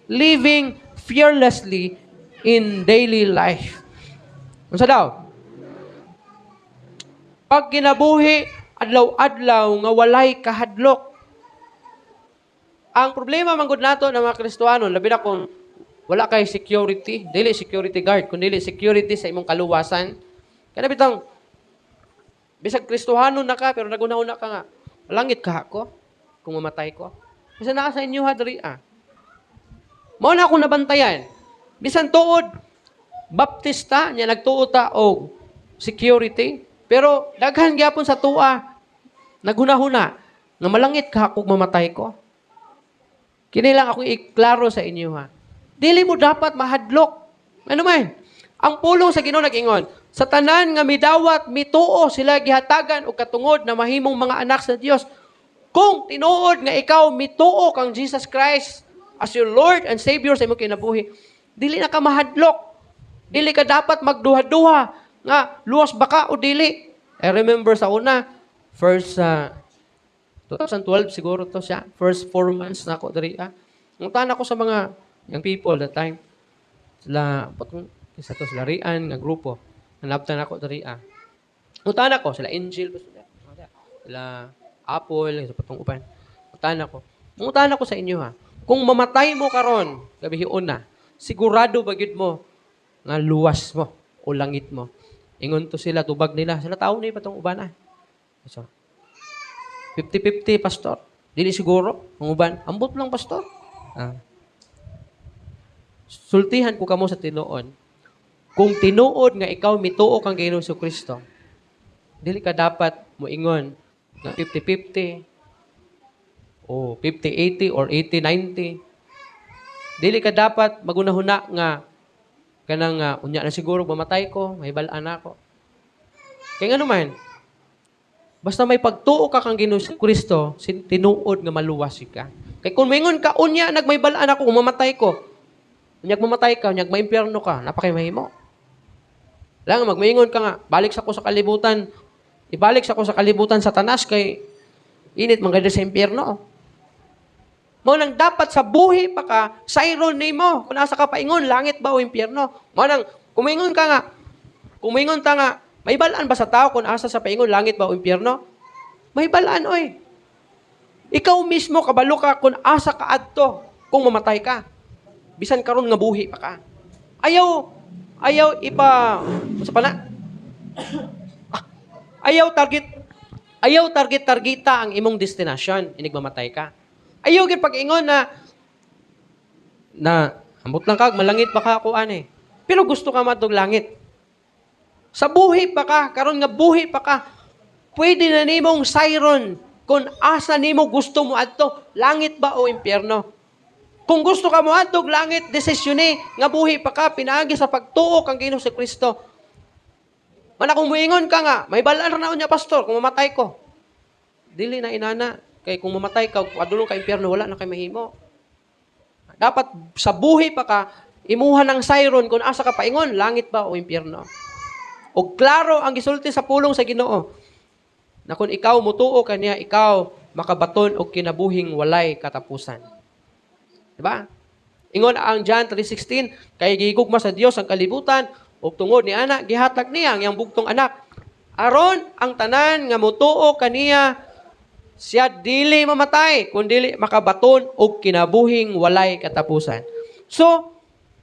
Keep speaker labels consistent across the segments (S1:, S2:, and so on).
S1: Living fearlessly in daily life. Unsa daw? Pag kinabuhi adlaw-adlaw nga walay kahadlok. Ang problema man gud nato ng mga Kristohanon, labi na kung wala kay security, dili security guard, kun dili security sa imong kaluwasan. Kana bitang bisag Kristohanon na ka pero naghuna-huna ka nga, langit ka ako kung mamatay ko. Kasi naa sa inyo ha diri ah. Mao na akong nabantayan. Bisan tuod Baptista nya nagtuo ta og security, pero daghan gyapon sa tua naghuna-huna nga malangit ka kung mamatay ko. Kini lang akong iklaro sa inyo ha. Dili mo dapat mahadlok. Ano man? Ang pulong sa Ginoo nag-ingon, sa tanan nga midawat, mituo sila gihatagan og katungod na mahimong mga anak sa Dios. Kung tinuod nga ikaw mituo kang Jesus Christ as your Lord and Savior sa imong kinabuhi, dili na ka mahadlok. Dili ka dapat magduha-duha nga luwas ba ka o dili. I remember sa una, first 2012 siguro to siya. First 4 months na ako diri ah. Ngutana ko sa mga young people that time. Sila patong isa to sila Rian nga grupo. Nanabtan ako diri ah. Ngutana ko sila Angel sila, sila Apple sa patong uban. Ngutana ko. Ngutana ko sa inyo ha. Kung mamatay mo karon, gabi na, sigurado ba gyud mo nga luwas mo o langit mo? Ingon to sila, tubag nila. Sila tao ni patong uban ah. So, 50-50, pastor. Dili siguro. Ang uban, ambot lang, pastor. Ah. Sultihan ko kamo sa tinuod. Kung tinuod nga ikaw mituo kang Ginoong Kristo, dili ka dapat moingon nga 50-50 o 50-80 or 80-90. Dili ka dapat magunahuna nga kanang unya na siguro mamatay ko, may balaan ako. Kaya nga naman, basta may pagtuo ka kang Ginoong Kristo, tinuod nga maluwas ka. Kay kung maingon ka, unya nagmay balaan ako, kung mamatay ko. Unyag mamatay ka, unyag maimpyerno ka, napakay mahimo. Lang magmaingon ka nga, balik sa ko sa kalibutan, ibalik sa ko sa kalibutan sa tanas kay init man sa impyerno. Mao nang dapat sa buhi pa ka, sayron nimo kung asa ka paingon, langit ba o impyerno. Mao nang kumingon ka nga, kumingon ta nga, may balaan ba sa tao kung asa sa paingon, langit ba o impyerno? May balaan, oy. Ikaw mismo kabalo ka kung asa ka adto kung mamatay ka. Bisan karon nga buhi pa ka. Ayaw ayaw ipa sa pa na? Ah, ayaw target targeta ang imong destination inig mamatay ka. Ayaw gid pag-ingon na na ambot lang kag malangit pa ka ako ani. Pero gusto ka matog langit. Sa buhi pa ka, karon nga buhi pa ka, pwede na nimong sayron kung asa nimo gusto mo adto, langit ba o impyerno. Kung gusto ka mo adtog langit, desisyon ni nga buhi pa ka pinaagi sa pagtuo kang Ginoong sa Kristo. Mana kung muingon ka nga, may balaan ra na niya, pastor, kung mamatay ko. Dili na inana, kay kung mamatay ka, padulong ka impyerno, wala na kay mahimo. Dapat sa buhi pa ka, imuha ng sayron kung asa ka paingon, langit ba o impyerno. O klaro ang gisulti sa pulong sa Ginoo na kung ikaw mutuo kaniya, ikaw makabaton og kinabuhing walay katapusan. Diba? Ingon ang John 3:16, kay gigugma sa Dios ang kalibutan ug tungod ni ana gihatag niya ang iyang bugtong anak aron ang tanan nga mutuo kaniya siya dili mamatay kun dili makabaton og kinabuhing walay katapusan. So,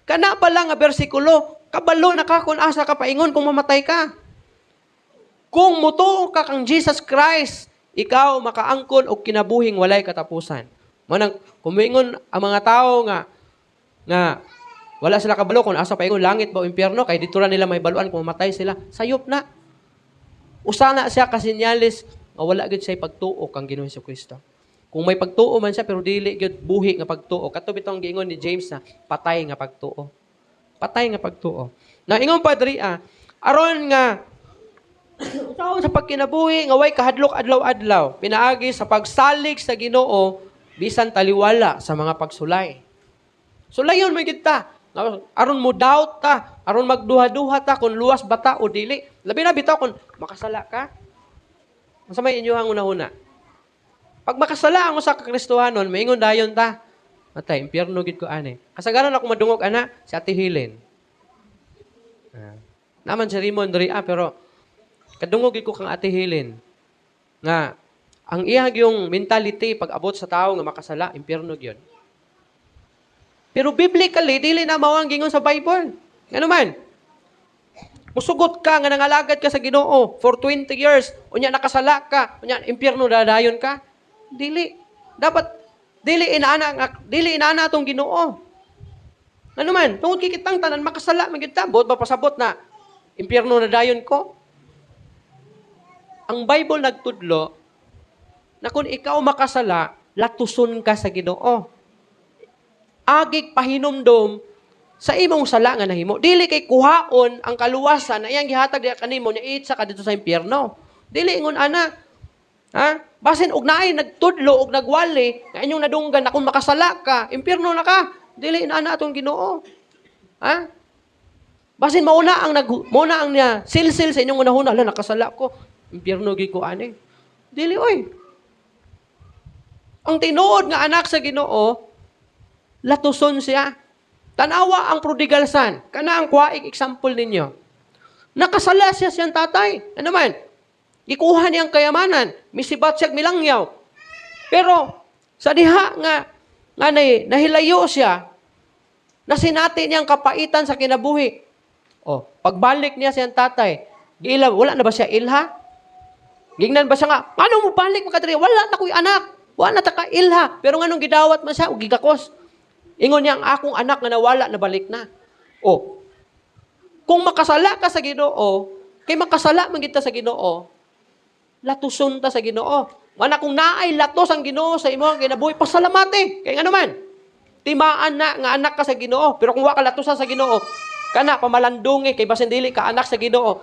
S1: kana pa lang nga bersikulo, kabalo na ka kung asa ka paingon kung mamatay ka. Kung mutuo ka kang Jesus Christ, ikaw makaangkon og kinabuhing walay katapusan. Mao nang kung moingon ang mga tao nga nga wala sila kabalo kung asa paingon, langit ba o impyerno, kay dito ra nila may baluan kung mamatay sila, sayop na. Usa na siya kasinyalis nga wala gyud siya pagtuo kang Ginoong Kristo. Kung may pagtuo man siya pero dili gyud buhi nga pagtuo. Kato bitong giingon ni James na patay nga pagtuo. Patay nga pagtuo. Na ingon pa diri ah, aron nga unsaon sa pagkinabuhi nga way kahadlok adlaw-adlaw, pinaagi sa pagsalig sa Ginoo bisan taliwala sa mga pagsulay. Sulayon man gyud ta. Aron mo doubt ta, aron magduha-duha ta kung luwas ba ta o dili. Labi na bitaw kung makasala ka. Unsa may inyuhang una-una? Pag makasala ang usa ka Kristohanon, maingon dayon ta. Matay, impyerno gid ko ani. Kasagaran ako madungog ana si Ate Helen. Naman si Raymond diri pero kadungog gid ko kang Ate Helen nga ang iyang yung mentality pag abot sa tao nga makasala, impyerno gyud. Pero biblically, dili na mao ang gingon sa Bible. Ngano man? Musugot ka nga nangalagad ka sa Ginoo for 20 years, unya nakasala ka, unya impyerno dadayon ka. Dili. Dapat dili inaana atong Ginoo. Ano man, tungod kay kitang tanan makasala man gyud ta, buot ba pasabot na impyerno na dayon ko? Ang Bible nagtudlo na kung ikaw makasala, latuson ka sa Ginoo. Agig pahinumdom sa imong sala nga nahimo. Dili kay kuhaon ang kaluwasan na iyang gihatag diha kanimo nya iitsa ka dito sa impyerno. Dili ingon ana. Ha? Basin og naay nagtudlo og nagwali nga inyong nadunggan na kung makasala ka, impyerno na ka. Dili inana atong Ginoo. Ha? Basin mauna ang niya silsil sa inyong unahuna, "Ala, nakasala ko, impyerno gyud ko ani." Dili oy. Ang tinuod nga anak sa Ginoo, latuson siya. Tanawa ang prodigal son. Kana ang kwaig example ninyo. Nakasala siya siyang tatay. Ano man? Gikuha niyang kayamanan. Misibat siya milangyaw. Pero sa diha nga nga nahilayo siya, nasinati niyang kapaitan sa kinabuhi. O, pagbalik niya siyang tatay, giila, wala na ba siya ilha? Gingnan ba siya nga, "Ano mo balik makadiri? Wala na ko'y anak. Wala na ta ka ilha." Pero nganong gidawat man siya, o gigakos? Ingon niya, "Ang akong anak nga nawala, nabalik na." O, kung makasala ka sa Ginoo, kay makasala man kita sa Ginoo, latuson ta sa Ginoo. Mana kung naay latos ang Ginoo sa imong kinabuhi, pasalamate. Kay ngano man, timaan na nga anak ka sa Ginoo. Pero kung wa ka latusan sa Ginoo, kana pamalandungi kay basin dili ka anak sa Ginoo.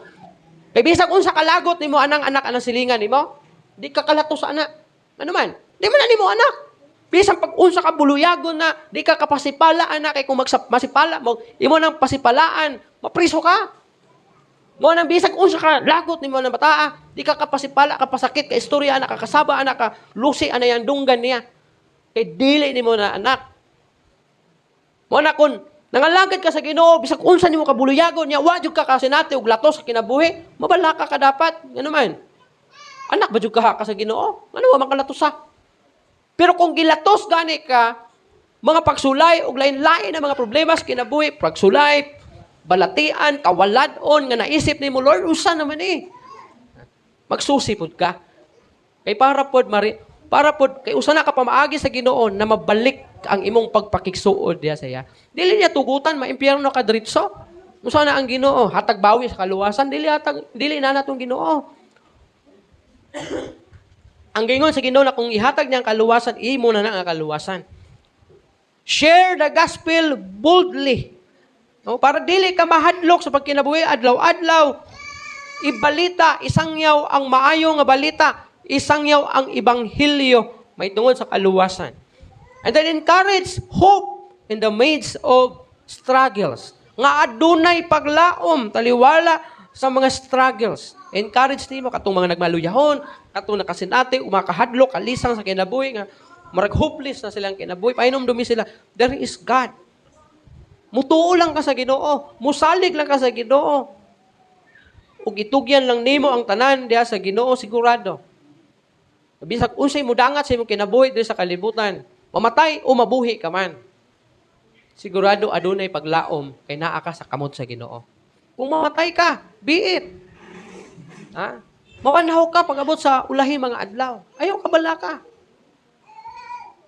S1: Kay bisag unsa kalagot nimo anang anak anang silingan nimo, di ka kalatos ana. Ano man? Di man na nimo anak. Bisan pag unsa ka buluyagon na, di ka kapasipala ana kay kung masipala mo, imo nang pasipalaan, mapriso ka. Mo nang bisag unsa ka lagot nimo nang bataa, di ka kapasipala, kapasakit, ka istorya ana, kakasaba ana, ka lusi ana yang dunggan niya. Kay dili nimo na anak. Mo na kun nangalagad ka sa Ginoo, bisag unsa nimo kabuluyagon niya, wa jud ka kasinati og latos sa kinabuhi, mabalaka ka dapat. Ngano man? Anak ba jud ka sa Ginoo? Ngano wa man kalatos sa? Pero kung gilatos gani ka, mga pagsulay og lain-lain na mga problema sa kinabuhi, pagsulay, balatian, kawaladon nga naisip nimo, "Lord, usa naman eh." Magsusi pud ka. Kay para pod kay usa na ka pamaagi sa Ginoo na mabalik ang imong pagpakigsuod diha sa iya. Dili niya tugutan maimpyerno ka diretso. Usa na ang Ginoo, hatag bawi sa kaluwasan, dili hatag dili na natong Ginoo. Ang gingon sa Ginoo na kung ihatag niya ang kaluwasan, imo na na ang kaluwasan. Share the gospel boldly. No, para dili ka mahadlok sa pagkinabuhi adlaw-adlaw. Ibalita, isangyaw ang maayo nga balita, isangyaw ang ebanghelyo may tungod sa kaluwasan. And then encourage hope in the midst of struggles. Nga adunay paglaom taliwala sa mga struggles. Encourage nimo katong mga nagmaluyahon, katong nakasinati, umakahadlok, kalisang sa kinabuhi nga murag hopeless na silang kinabuhi. Pahinumdumi sila, there is God. Mutuo lang ka sa Ginoo, musalig lang ka sa Ginoo. Ug itugyan lang nimo ang tanan diha sa Ginoo, sigurado. Bisag unsay mudangat sa imong kinabuhi diri sa kalibutan, mamatay o mabuhi ka man, sigurado adunay paglaom kay naa ka sa kamot sa Ginoo. Kung mamatay ka, be it. Ha? Mawanhaw ka pag-abot sa ulahi mga adlaw. Ayaw ka balaka.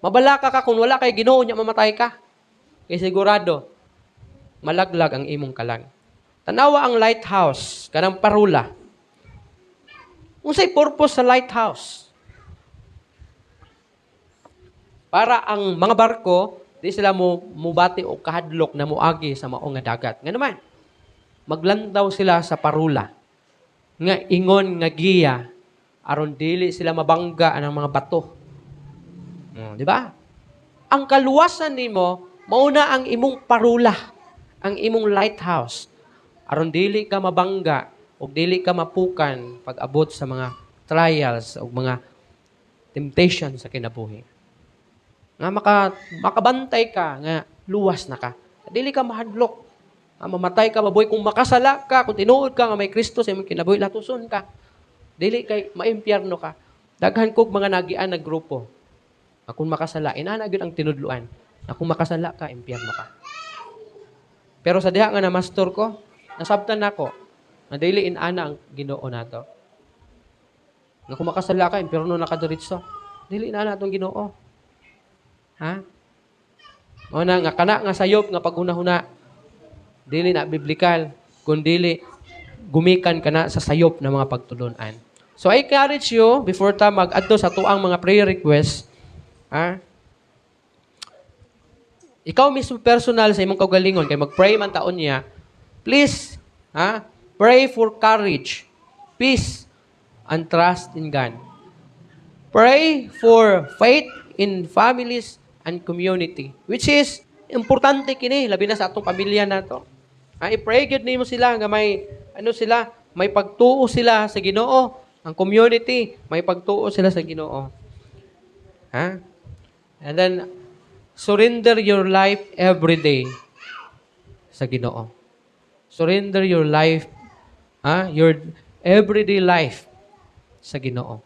S1: Mabalaka ka kung wala kay Ginoo nya mamatay ka. Kay sigurado malaglag ang imong kalag. Tanawa ang lighthouse, kanang parula. Unsay purpose sa lighthouse? Para ang mga barko di sila mo mubati o kahadlok na muagi sa mao nga dagat. Ngano man, maglandaw sila sa parula nga ingon nga giya aron dili sila mabangga ang mga bato. Di ba? Ang kaluwasan nimo mauna ang imong parula, ang imong lighthouse aron dili ka mabangga ug dili ka mapukan pag-abot sa mga trials o mga temptation sa kinabuhi. Nga makabantay ka nga luwas na ka. Dili ka mahadlok. Nga mamatay ka, mabuhi. Kung makasala ka, kung tinuod ka nga may Kristo sa imong kinabuhi, latuson ka. Dili kay maimpyerno ka. Daghan kog mga nagian na grupo. Nga kung makasala, inana gyud ang tinudluan. Nga kung makasala ka, impyerno ka. Pero sa diha nga na mastor ko, nasabtan nako nga dili inana ang Ginoo nato. Nga kung makasala ka, impyerno na ka diretso. Dili inana atong Ginoo. Ha? Mao na nga kana nga sayop nga paghuna-huna dili na biblical, kun dili gumikan kana sa sayop na mga pagtulunan. So I encourage you before ta mag-adto sa atuang mga prayer request, ha? Ikaw mismo personal sa imong kaugalingon kay mag-pray man taon niya, please, ha? Pray for courage, peace, and trust in God. Pray for faith in families and community, which is importante kini labi na sa atong pamilya nato. Ha, i-pray gyud nimo sila nga may ano sila, may pagtuo sila sa Ginoo, ang community, may pagtuo sila sa Ginoo. Ha? And then surrender your life every day sa Ginoo. Surrender your life, ha? Your everyday life sa Ginoo.